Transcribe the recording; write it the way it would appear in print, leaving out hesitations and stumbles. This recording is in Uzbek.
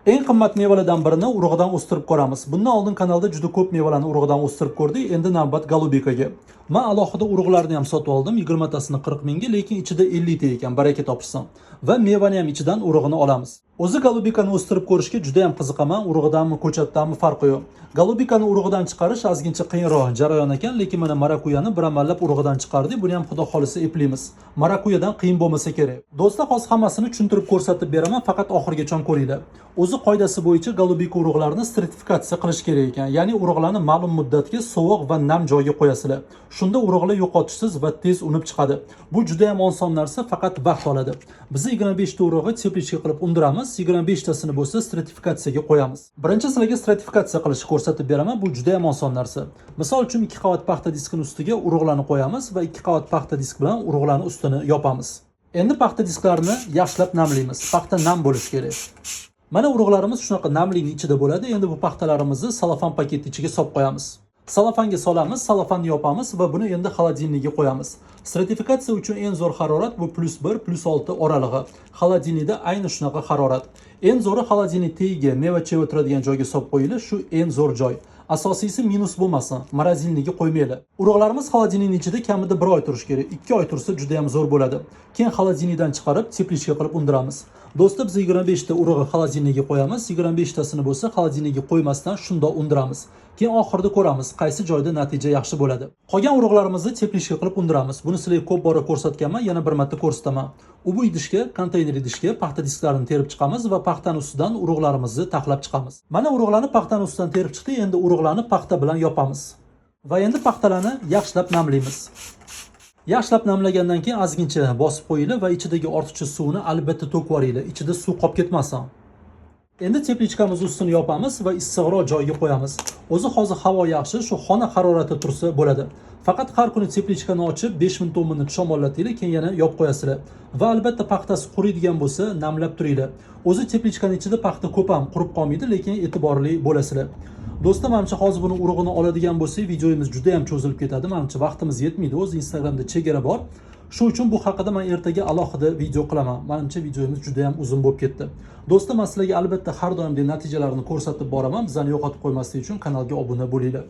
Eng qimmat mevalardan birini urug'idan o'stirib ko'ramiz. Bundan oldin kanalda juda ko'p mevalarni urug'idan o'stirib ko'rdik. Endi navbat голубика ga. Men alohida urug'larni ham sotib oldim, 20 tasini 40 mingga, lekin ichida 50 ta ekan, baraka topishsin. Va mevani ham ichidan urug'ini olamiz. O'zi голубика ni o'stirib ko'rishga juda ham qiziqaman, urug'idanmi, ko'chatdanmi farqi yo'q. Голубика ni urug'idan chiqarish ozgincha qiyinroq jarayon ekan, lekin mana marakuyani bir amallab urug'idan chiqardik. Buni ham Xudo xolisa eplaymiz. Marakuyadan qiyin bo'lmasa kerak. Do'stlar, hozir hammasini tushuntirib ko'rsatib beraman, faqat oxirigacha ko'ringlar. O'zi qoidasi bo'yicha голубика urug'larini stratifikatsiya qilish kerak ekan. Ya'ni urug'larni ma'lum muddatga sovuq va nam joyga qo'yasizlar. Shunda urug'lar yo'qotishsiz va tez unib chiqadi. Bu juda ham oson narsa, faqat vaqt oladi. Biz 25 ta urug'i тепличка qilib undiramiz, 25 tasini bo'lsa stratifikatsiyaga qo'yamiz. Birinchi sizlarga stratifikatsiya qilishni ko'rsatib beraman. Bu juda ham oson narsa. Misol uchun 2 qavat paxta diskini ustiga urug'larni qo'yamiz va 2 qavat paxta disk bilan urug'larni ustini yopamiz. Endi paxta disklarini yaxshilab namlaymiz. Paxta nam bo'lishi kerak. Mana urug'larimiz shunaqa namlikning ichida bo'ladi. Endi bu paxtalarimizni salofan paketi ichiga solib qo'yamiz. Salofanga solamiz, salofanni yopamiz va buni endi холодильник ga qo'yamiz. Stratifikatsiya uchun eng zo'r harorat bu +1, +6 oralig'i. Холодильник da ayni shunaqa harorat. Eng zo'ri холодильник tagiga meva-cheva turadigan joyga solib qo'yinglar, shu eng zo'r joy. Asosiysi minus bo'lmasin, морозильник ga qo'ymanglar. Urug'larimiz холодильник ning ichida kamida 1 oy turishi kerak. 2 oy tursa juda ham zo'r bo'ladi. Keyin холодильник dan chiqarib тепличка qilib undiramiz. Do'stlar, biz 25 ta urug'i холодильник ga qo'yamiz, 25 tasini bo'lsa холодильник ga qo'ymasdan shundoq undiramiz. Keyin oxirida ko'ramiz, qaysi joyda natija yaxshi bo'ladi. Qolgan urug'larimizni тепличка qilib undiramiz. Buni sizlarga ko'p bora ko'rsatganman, yana bir marta ko'rsataman. U bu idishga, konteyner idishga paxta disklarini terib chiqamiz va paxtani ustidan urug'larimizni taxlab chiqamiz. Mana urug'larni paxtani ustidan terib chiqdik, endi urug'larni paxta bilan yopamiz. Va endi paxtalarni yaxshilab namlaymiz. Yaxshilab namlagandan keyin ozgincha bosib qo'yinglar va ichidagi ortiqcha suvni albatta to'kib yuboringlar. Ichida suv qolib ketmasin. Endi тепличка miz ustini yopamiz va issiqroq joyga qo'yamiz. O'zi hozir havo yaxshi, shu xona harorati tursa bo'ladi. Faqat har kuni тепличка ni ochib 5 minut 10 minut shamollatinglar, keyin yana yopib qo'yasizlar. Va albatta paxtasi quriydigan bo'lsa, namlab turinglar. O'zi тепличка ning ichida paxta ko'p ham qurib qolmaydi, lekin e'tiborli bo'lasizlar. Do'stlar, manimcha hozir buni urug'ini oladigan bo'lsak, videomiz juda ham cho'zilib ketadi. Manimcha vaqtimiz yetmaydi. O'zi Instagramda chegara bor. Shu uchun bu haqida men ertaga alohida video qilaman. Manimcha videomiz juda ham uzun bo'lib ketdi. Do'stlar, men sizlarga albatta har doimdek natijalarni ko'rsatib boraman. Bizani yo'qotib qo'ymaslik uchun kanalga obuna bo'linglar.